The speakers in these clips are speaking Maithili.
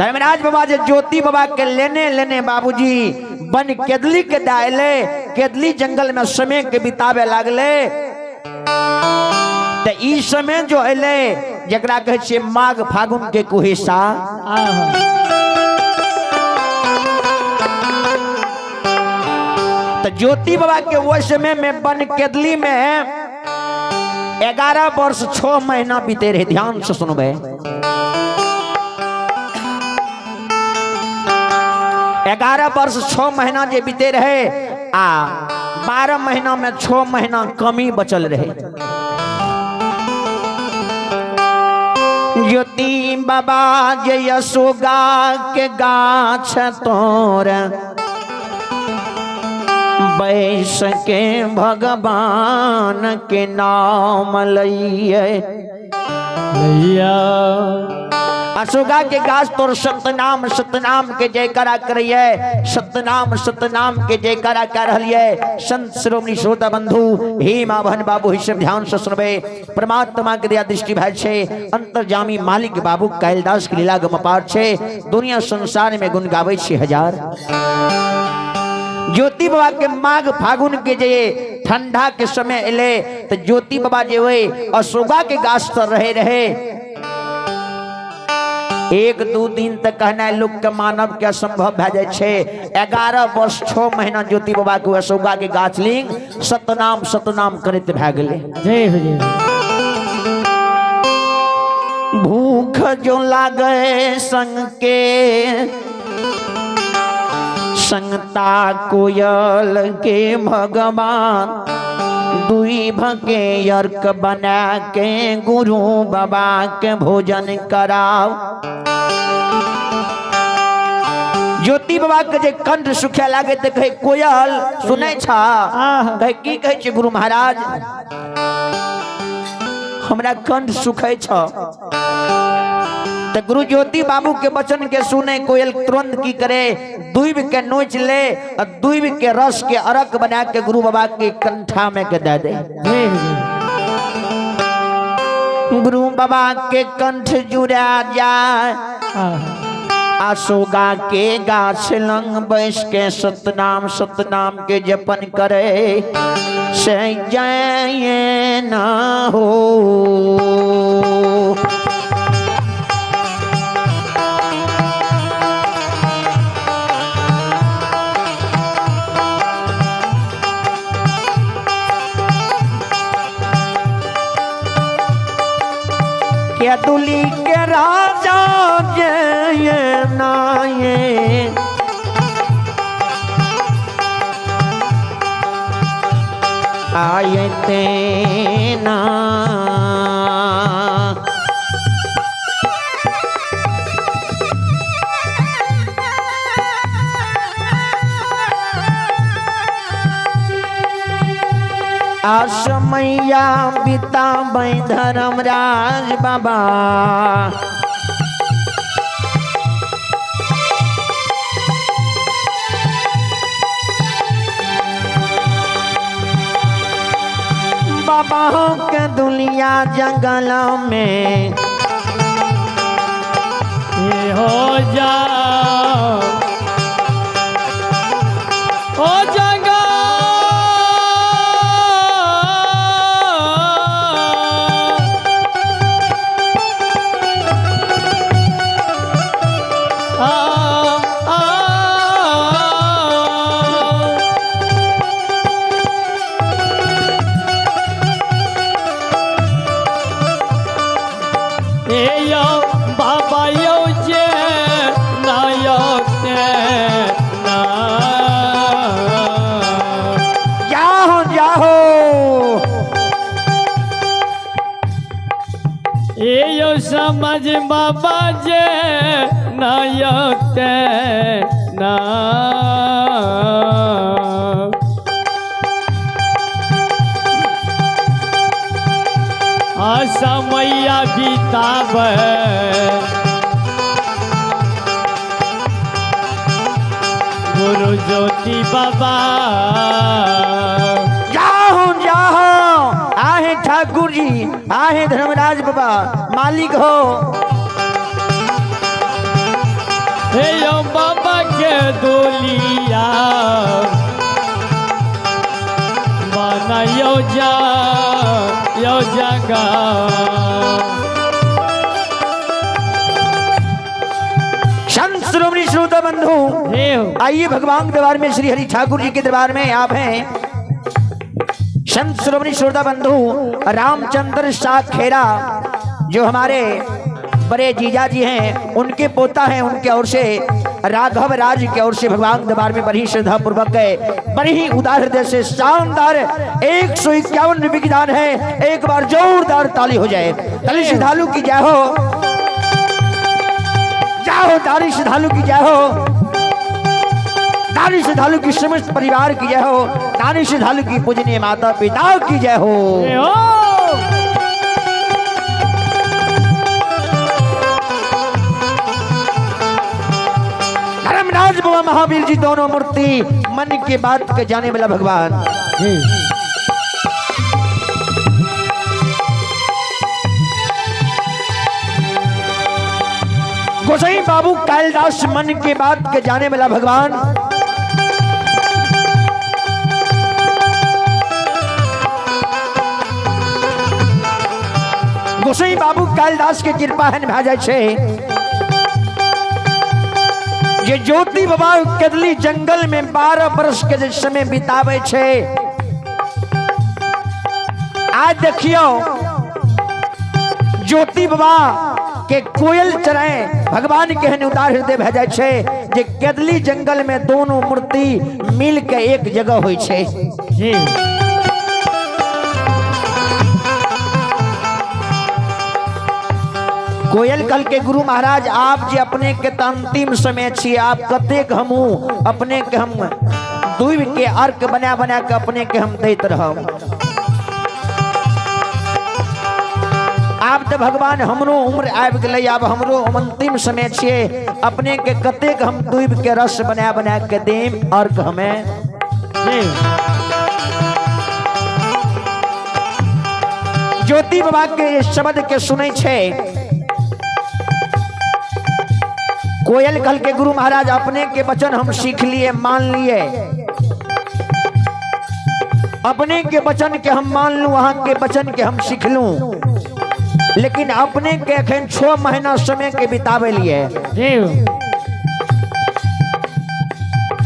धर्मराज बाबा जे ज्योति बाबा के लेने लेने बाबूजी बन केदली के दायले केदली जंगल में समय के बितावे लागले। तो ई समय जो अले जकरा कहै छियै माघ फागुन के कुहेसा। तो ज्योति बाबा के वो समय में बन केदली में 11 वर्ष 6 महीना बीते रहे। ध्यान से सुनबे, 11 वर्ष 6 महीना जे बीते रहे आ 12 महीना में 6 महीना कमी बचल रहे। ज्योति बाबा जे यशोगा के गाछ तोर बैस के भगवान के नाम लइए। अशोका के गाछ तोर सतनाम सतनाम के जयकारा करिए, सतनाम सतनाम के जयकारा कर रहिए। संत श्रोमणी श्रोता बंधु हे माँ बहन बाबू हिस्से ध्यान से सुनबे। परमात्मा के दया दृष्टि भय छे, अंतर्जामी मालिक बाबू कैलदास के लीला गम अपार छे, दुनिया संसार में गुण गावे छे हजार। ज्योति बाबा के माघ फागुन के जे ठंडा के समय एले तो ज्योति बाबा जे वे अशोका के गाछ तर रहे रहे। 1-2 दिन तक कहना लोग के मानव के असंभव भए जाय छे। 11 वर्ष 6 महीना ज्योति बाबा के अशोका के गाछ लिंग सतनाम सतनाम करते भए गेले। जय हो जय। भूख जो लागे संग के संगता कोयल के भगवान दुई भके अर्क बना के गुरु बाबा के भोजन कराओ। ज्योति बाबा के जे कंठ सुखे लागे तो कहे कोयल सुनै छा, कहे की कहै छै गुरु महाराज हमरा कंठ सुखे छ। तो गुरु ज्योति बाबू के वचन के सुने कोयल तुरंत की करे दुइब के नोच ले और दुइब के रस के अरक बना के गुरु बाबा के कंठा में के दे दे। गुरु बाबा के कंठ जुड़ा जाए अशोका के गाछ लंग बैस के सतनाम सतनाम के जपन करे से जय ना हो। क्या दुली के राजा जय नाये आयते ना। आसमैया बिता धर्मराज बाबा बाबा के दुनिया जंगल में ये हो जा ओ जंगल समझ बाबा जे नायते ना। असमैया बिताब गुरु ज्योति बाबा। जाओ जाओ आहे ठाकुर जी आहे धर्मराज बाबा मालिक हो। हे यो बाबा के डोलिया बनायो जा यो जगह। संत श्रोमणी श्रोता बंधु, आइए भगवान दरबार में, श्री हरि ठाकुर जी के दरबार में आप हैं। संत श्रोमणी श्रोता बंधु रामचंद्र शाह खेरा जो हमारे बड़े जीजा जी हैं, उनके पोता हैं, उनके ओर से राघव राज के ओर से भगवान दरबार में बड़ी श्रद्धा पूर्वक गए, बड़ी ही उदार हृदय से शानदार 151 रुपये की दान है। एक बार जोरदार ताली हो जाए। ताली श्रद्धालु की जय हो, जय हो, ताली श्रद्धालु की जय हो, दानी श्रद्धालु की समस्त परिवार की जय हो, दानी श्रद्धालु की पूजनीय माता पिता की जय हो। धर्मराज बाबा महावीर जी दोनों मूर्ति मन के बात के जाने वाला भगवान। गोसाई बाबू कालिदास मन के बात के जाने वाला भगवान। गोसाई बाबू कालिदास के कृपा है भा जाय छे ये ज्योति बाबा कदली जंगल में 12 वर्ष के जे समय बितावे छे। आज देखियो ज्योति बाबा के कोयल चराए भगवान के हन उदार हृदय भा जाय छे जे कदली जंगल में दोनों मूर्ति मिल के एक जगह होई छे। जी कोयल कल के गुरु महाराज आप जी अपने के अंतिम समय छी, आप कतेक हमू अपने के हम दूब के अर्क बना बना के अपने के हम दैत रहब। आप तो भगवान हमरो उम्र आबि गेलै, आब हमरो अंतिम समय छियै, अपने के कतेक हम दूब के रस बना बना के देम अर्क हमें। ज्योति बाबा के शब्द के सुनै छै कोयल कल के गुरु महाराज अपने के वचन हम सीख लिए, मान लिए, अपने के वचन के हम मान लू, अहाँ के वचन के हम सीख लू, लेकिन अपने के अखन 6 महीना समय के बितावे लिए।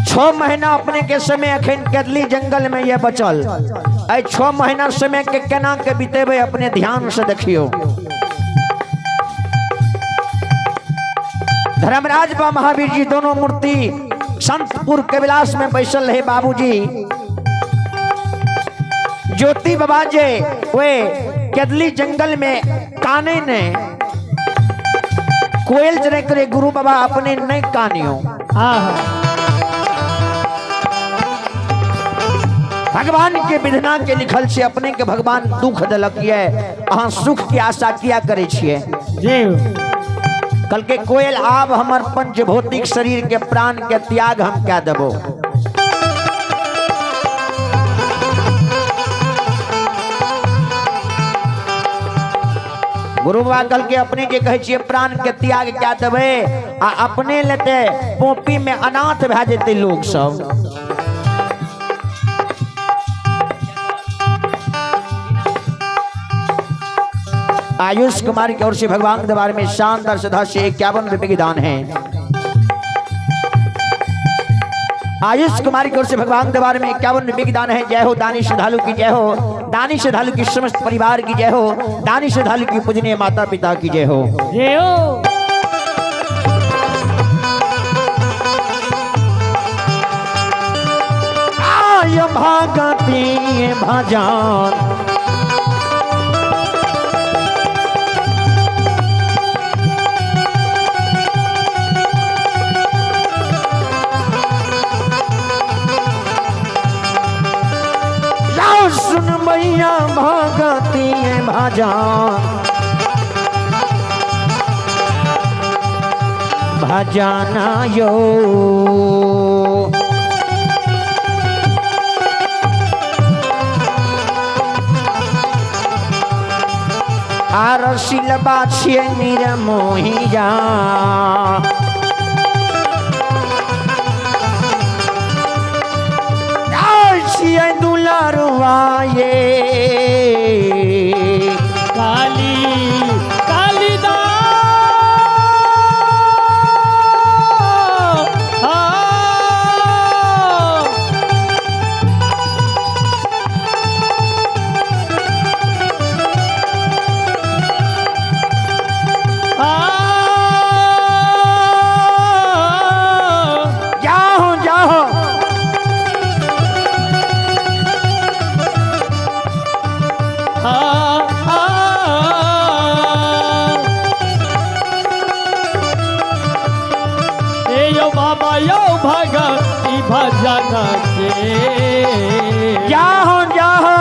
6 महीना अपने के समय अखन कदली जंगल में ये बचल, 6 महीना समय के केना के बितेबे अपने ध्यान से देखियो। धर्मराज बा महावीर जी दोनों मूर्ति संतपुर कैलाश में बैसल रहे बाबूजी। ज्योति बाबा जे वे कदली जंगल में काने ने कोयल चरे करे गुरु बाबा अपने नहीं कानियो। भगवान के विधना के लिखल से अपने के भगवान दुख दलक ये अहाँ सुख की आशा किया करे छिए। कल के कोयल आब हमर पंच भौतिक शरीर के प्राण के त्याग हम क्या देबो। गुरु बाबा कल के अपने के कहै छियै प्राण के त्याग क्या देबै आ अपने लेते पोपी में अनाथ भए जेतै लोग सब। आयुष कुमार की ओर से भगवान दरबार में शानदार श्रद्धा से 51 रुपए की दान है। आयुष कुमार की ओर से भगवान दरबार में 51 रुपए की दान है। जय हो दानी श्रद्धालु की जय हो, दानी श्रद्धालु की समस्त परिवार की जय हो, दानी श्रद्धालु की पूजनीय माता पिता की जय हो। जय हो। आय भागती भजन सुन मैया भगती भजन भजना यो। आर शिलबा छियै निरमोहिया। हे यो बाबा यो भगती भजन के। जाहो जाहो।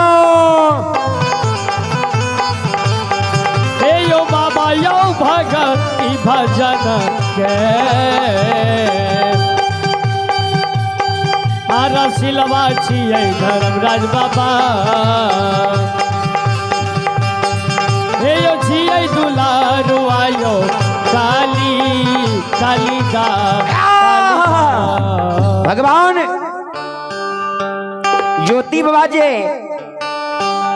हे यो बाबा यो भगती भजन के। आरा सिलवा छियै धर्मराज बाबा, हे यो छियै दुलारू आयो काली कालिका। भगवान ज्योति बाबा जे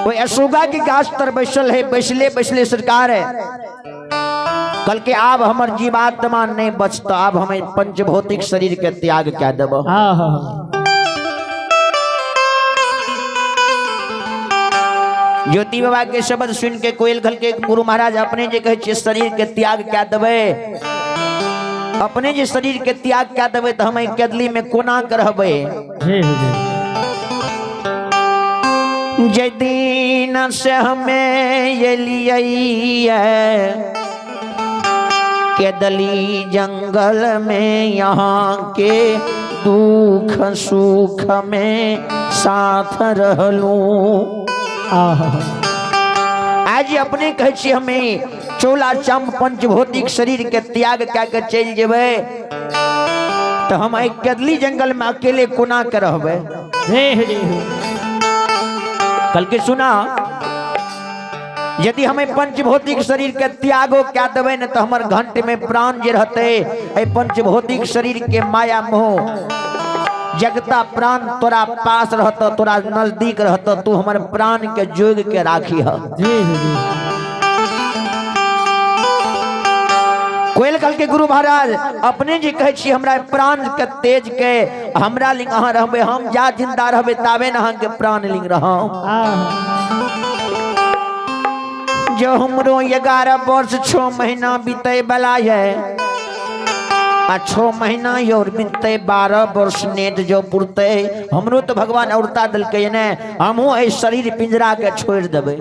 वो अशोका के गाछ तर बैसल है, बैसले बैसले सरकार है कल के आब हमर जीवात्मा नहीं बचता, आब हमें पंचभौतिक शरीर के त्याग क्या देब। ज्योति बाबा के शब्द सुन के कोयल खल के गुरु महाराज अपने जे कहे छियै शरीर के त्याग क्या देबै, अपने जे शरीर के त्याग क्या देबै तो हम केदली में कोना के रहबै। जे दिन से हमें एलियै केदली जंगल में, यहाँ के दुख सुख में साथ रहलूं। आज अपने कहे छी हमें चोला चम पंचभौतिक शरीर के त्याग क्या के चल जेबै तो हम एक केदली जंगल में अकेले कोना के रहबै। कल के सुना यदि हमें पंचभौतिक शरीर के त्यागो क्या देबै न तो हमर घंट में प्राण जे रहते ए पंचभौतिक शरीर के माया मोह जगता प्राण तोरा पास रहत, तोरा नजदीक रहत, तू हमर प्राण के जोग के राखी ह। कोयल कल के गुरु महाराज अपने जे कहे छी हमरा प्राण के तेज के हमरा लिंग अहाँ रहबै, हम जा जिंदा रहबै ताबे न अहाँ के प्राण लिंग रहब। जो हमरो 11 वर्ष 6 महीना बीते वाला है आ 6 महीना और बीतते 12 वर्ष नेट जो पुरते, हमरो तो भगवान औरता दिलकै ने, हमहूँ एहि शरीर पिंजरा के छोड़ देबै।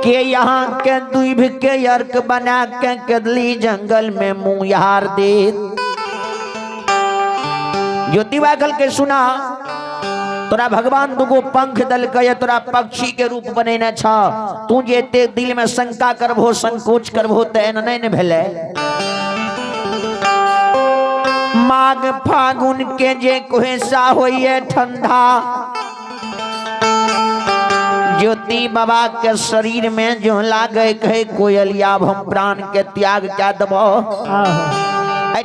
के यहाँ के दुइभ के अर्क बना के केदली जंगल में मुँह यार दे। ज्योतिबा कल के सुना तोरा भगवान दुगो पंख दलकै, तोरा पक्षी के रूप बनेने छ, तू जे एते दिल में शंका करबो संकोच करबो त एना नहीं ने भेलै। माघ फागुन के जे कुहेसा होइए ठंडा, ज्योति बाबा के शरीर में जो लागे कहे कोयलिया हम प्राण के त्याग क्या देबो।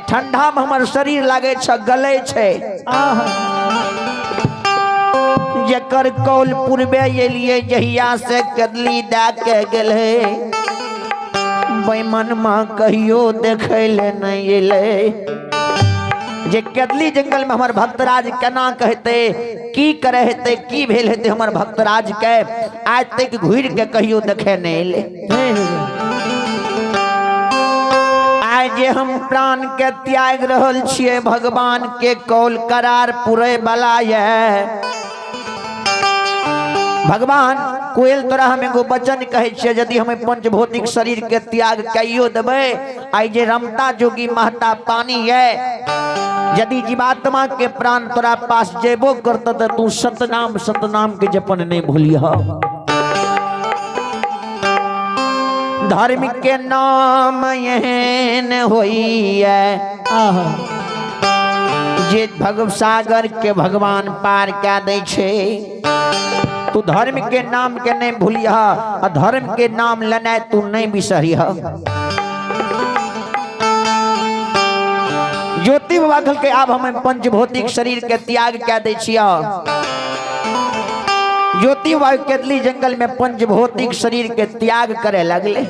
ठंडा में हमर शरीर लागे छ गले छै। जकर कौल पूर्वे एलिए जहिया से कदली दए के गेलै, बैमन माँ कहियो देखै ले नहीं एलै। जे केदली जंगल में हमर भक्तराज केना कहते की करे हेतै की भेल हेतै हमर भक्तराज के आज तक घुर के कहियो देखे नहीं एलै। आइ जे हम प्राण के त्याग रहल छियै भगवान के कौल करार पुरे वाला ये। भगवान कोयल तोरा हम एगो वचन कहै छियै, यदि हमें पंचभौतिक शरीर के त्याग कहियो देबै, आइ जे रमता जोगी महता पानी है, यदि जीवात्मा के प्राण तोरा पास जेबो करत त तू सतनाम सतनाम के जपन नहीं भूलिह। धर्म के नाम एहन होइए जे भगव सागर के भगवान पार कए दै छै। तू धर्म के नाम के नहीं भूलिह आ धर्म के नाम लेनाइ तू नहीं बिसरिह। ज्योति बाबा कहलकै आब हम पंचभौतिक शरीर के त्याग कए दै छियह। ज्योति बाबा केदली जंगल में पंचभौतिक शरीर के त्याग करे लगले।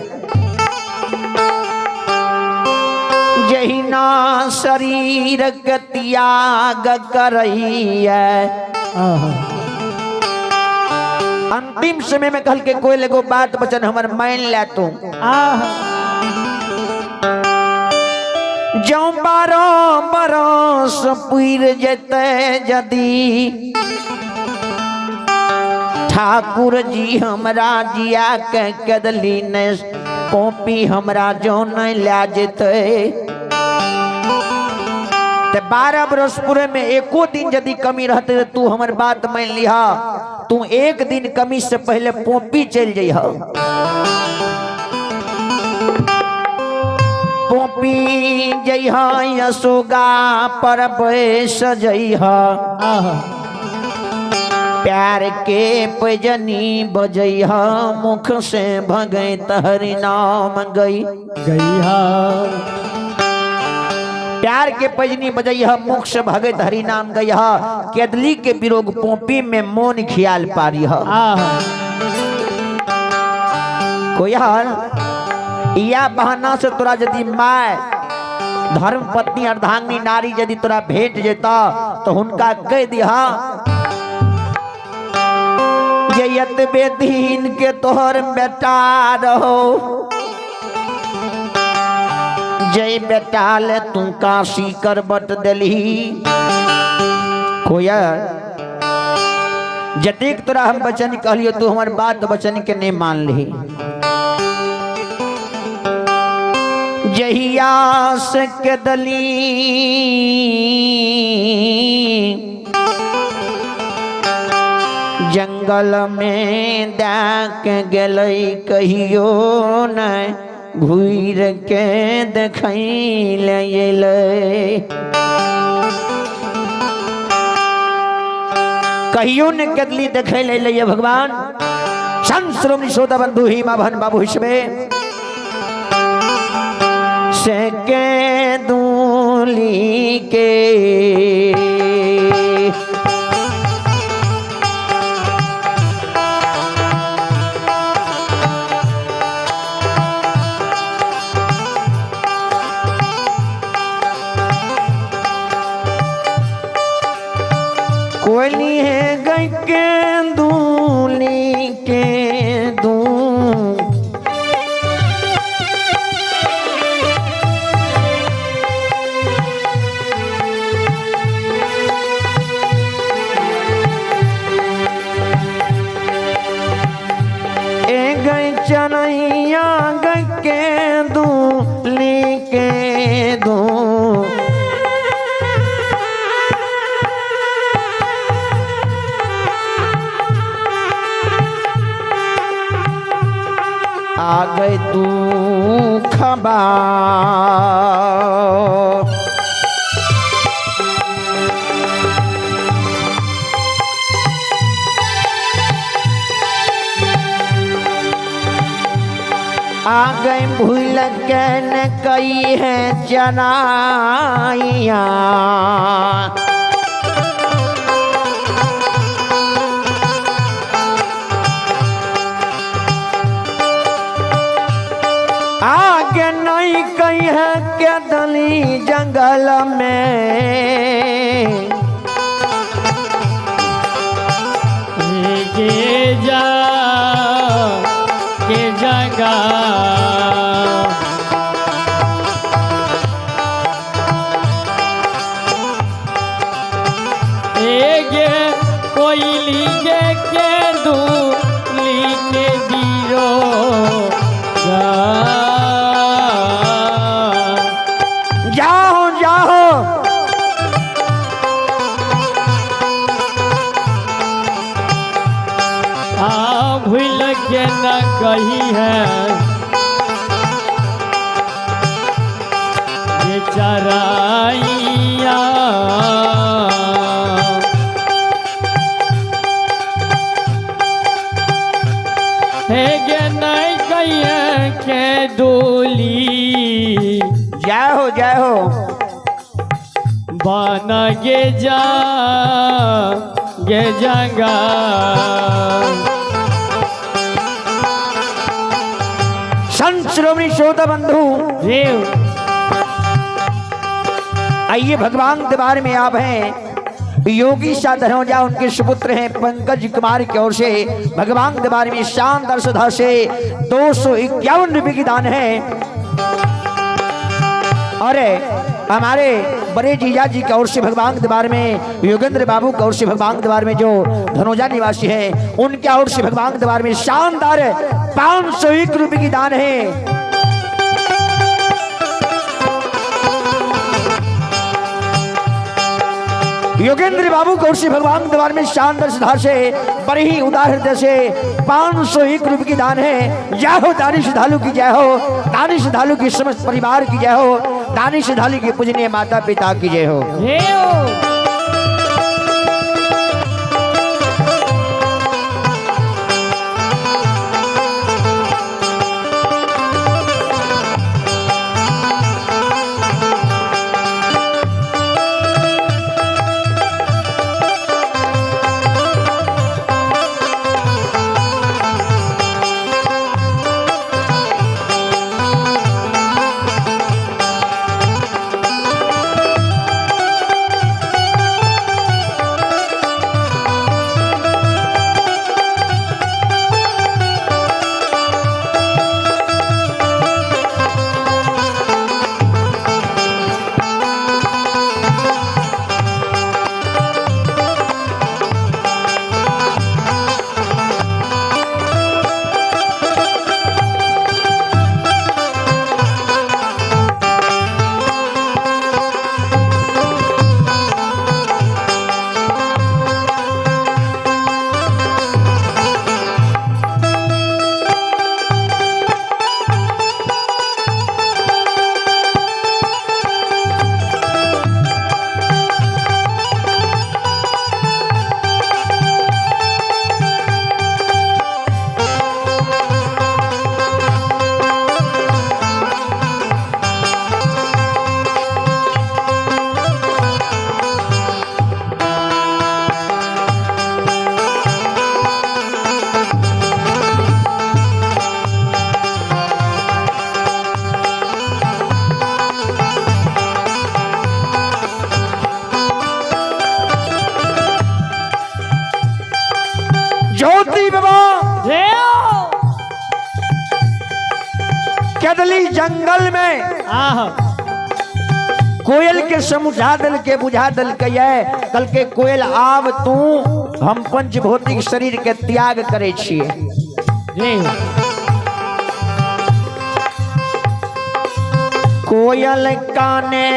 जहिना शरीर के त्याग करैया अंतिम समय में कहल के कोई एगो बात बचन हमर मान ले तू। जौ 12 बरस पुर जते यदि ठाकुर जी हमरा जिया के कदली ने कॉपी हमरा जो नहीं ला जेतै ते 12 बरस पूरे में एको दिन यदि कमी रहते तो तू हमर बात मान लिहा, तू एक दिन कमी से पहले पोपी चल जइह। पोपी जइह यसुगा पर बैस जइह, प्यार के पैजनी बजइह, मुख से भगत हरि नाम गई गईहा। प्यार के पैजनी बजइह, मुख से भगत हरि नाम गईह, केदली के विरोग पोपी में मोन ख्याल पारीह। कोई हर या बहाना से तोरा यदि my धर्म पत्नी अर्धांगिनी नारी यदि तोरा भेंट जेता तो हुनका कह दिहा जे एतबे दिन के तोहर बेटा रहो, जय बेटा ले तू काशी करबट देलही। कोया जतेक तोरा हम वचन कहलियो तू हमर बात वचन के नहीं मान लही। जहिया से केदली जंगल में डाक गेलै कहियो नहीं घूर के देखै ले अयलै। कहियो ने केदली देखै ले अयलै भगवान। संत श्रोमणी श्रोता बंधु हिमा भन बाबू हिसबे से के दूली के कोली है गई के दूली के दू ए गई चनैया गई के दूली के दू आ गए तू खबा। आ गए भूल के न कई है जनाइया, आगे नहीं कही है केदली जंगल में। के जा के जगा एगे कोयली के दूली के बीरो जाओ जाओ। आ भूल के न कही है ये चराइया, हे गे नहीं कही है के डोली। जय हो जय हो। बन गे जा गे जंगा संत श्रोमणी श्रोता बंधु आइए भगवान दरबार में आप हैं। योगी शाह धनौजा उनके सुपुत्र हैं पंकज कुमार की ओर से भगवान दरबार में शानदार श्रद्धा से 251 रुपये की दान है। अरे हमारे बड़े जीजा जी की ओर से भगवान दरबार में योगेंद्र बाबू की ओर से भगवान दरबार में जो धनौजा निवासी हैं उनके ओर से भगवान दरबार में शानदार 501 रुपये की दान है। योगेंद्र बाबू कौशी भगवान दरबार में शानदार श्रद्धा से बड़ी ही उदार हृदय से 501 रुपये की दान है। जय हो दानी श्रद्धालु की जय हो, दानी श्रद्धालु की समस्त परिवार की जय हो, दानी श्रद्धालु की पूजनीय माता पिता की जय हो। ज्योति बाबा कदली जंगल में कोयल के समुझा दल के बुझा दल के कल के कोयल आव तू हम पंच भौतिक शरीर के त्याग करे छिए। कोयल काने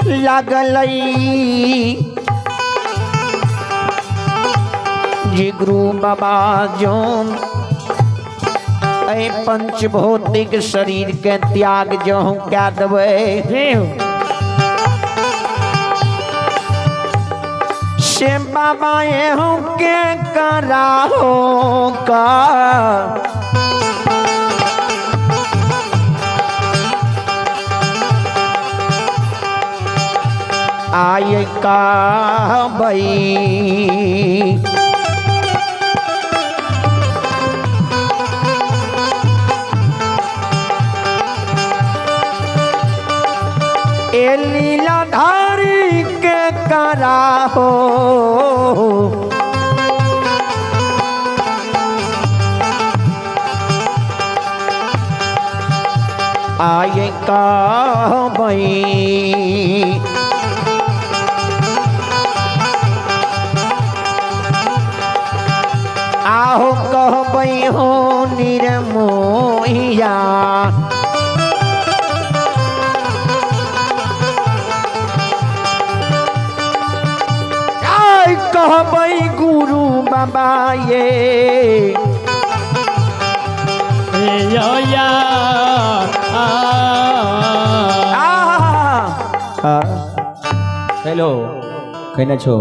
लगलई जी गुरु बाबा जोन ए पंच भौतिक शरीर के त्याग जो क्या देवे से बाबा ये हूँ के कराहो का आय का बई ए लीलाधारी के करा हो आय का बई आहो कहबई हो निरमोहिया आय कहबई गुरु बाबा ये या हेलो कहना छो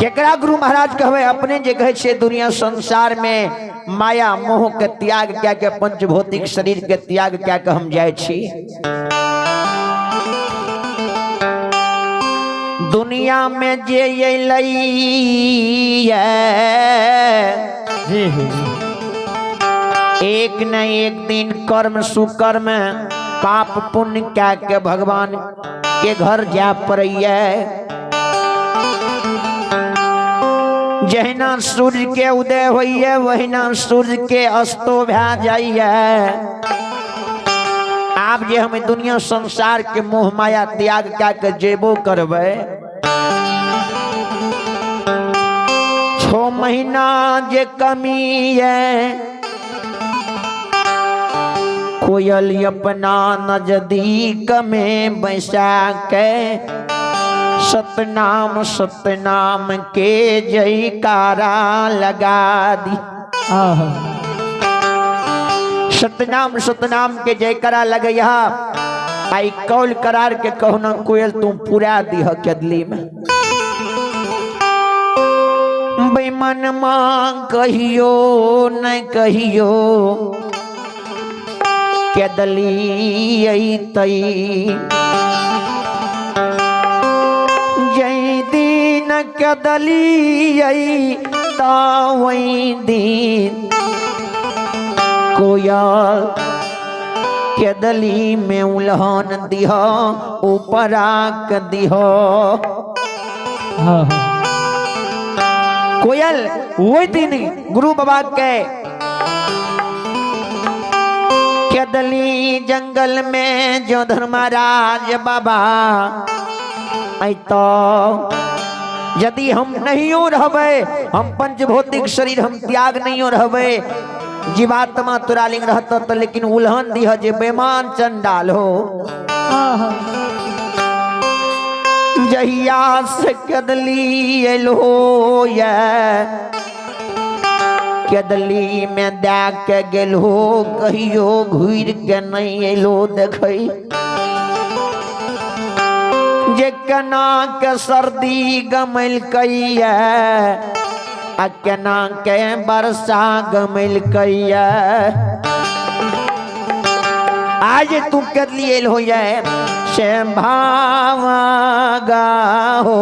केकरा गुरु महाराज कहवे अपने जे कहे छे दुनिया संसार में माया मोह के त्याग क्या के पंच भौतिक शरीर के त्याग क्या के हम जाए छी। दुनिया में जे अयलै एक न एक दिन कर्म सुकर्म पाप पुण्य क्या के भगवान के घर जा पड़ैया। जहिना सूर्य के उदय होइए वहिना सूर्य के अस्तो भए जाइए। आब जे हम दुनिया संसार के मोह माया त्याग क्या के जेबो करबै 6 महीना जे कमी है कोई कोयल अपना नजदीक में बैसा के सतनाम सतनाम के जयकारा लगा दी। सतनाम सतनाम के जयकारा लगैया आई कौल करार के कहना कोयल तू पूरा दीह केदली में। बेमन मां कहियो न कहियो केदली अइतई, जई दिन केदली अइता वही दिन कोयल केदली में उलहन दिह ऊपराक दिह। कोयल वही दिन गुरु बाबा के केदली जंगल में जो धर्मराज बाबा अइतो, यदि हम नहीं रहबे, हम पंचभौतिक शरीर हम त्याग नहीं रहबे, जीवात्मा तुरालिंग रहता तो लेकिन उल्हन दिह जे बेमान चंडाल हो। जहिया से केदली एलो ये केदली में दा के गेलो कहियो घुर के नहीं एलो देखई, जे केना के सर्दी गमलकैया आ केना के वर्षा गमलकैया। आज तू केदली एल हो ये से भावा हो।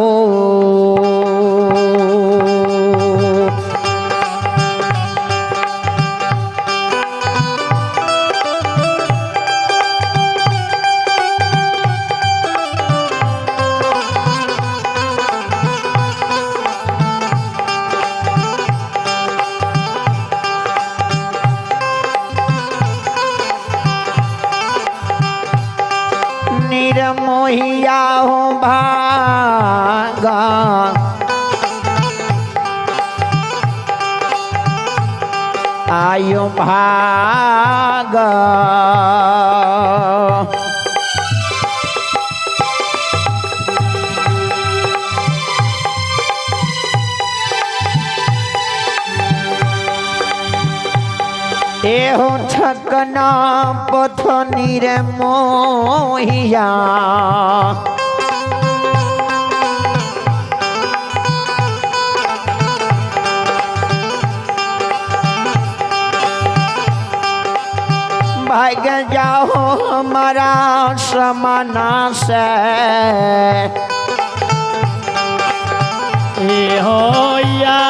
मोहिया हो भागा आयो भागा, एहो ठकना पथनी रे मोहिया भाग जाओ हमारा समाना से। ए हो या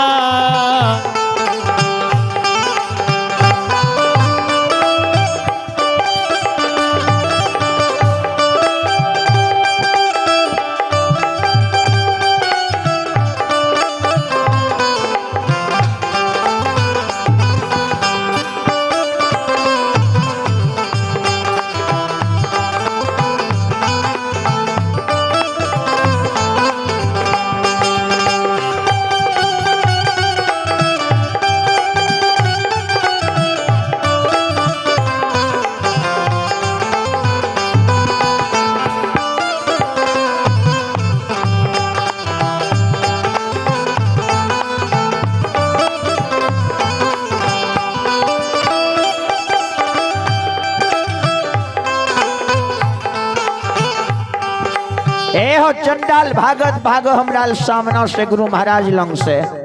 चंडाल भागत भागो हमरा सामना से गुरु महाराज लंग से।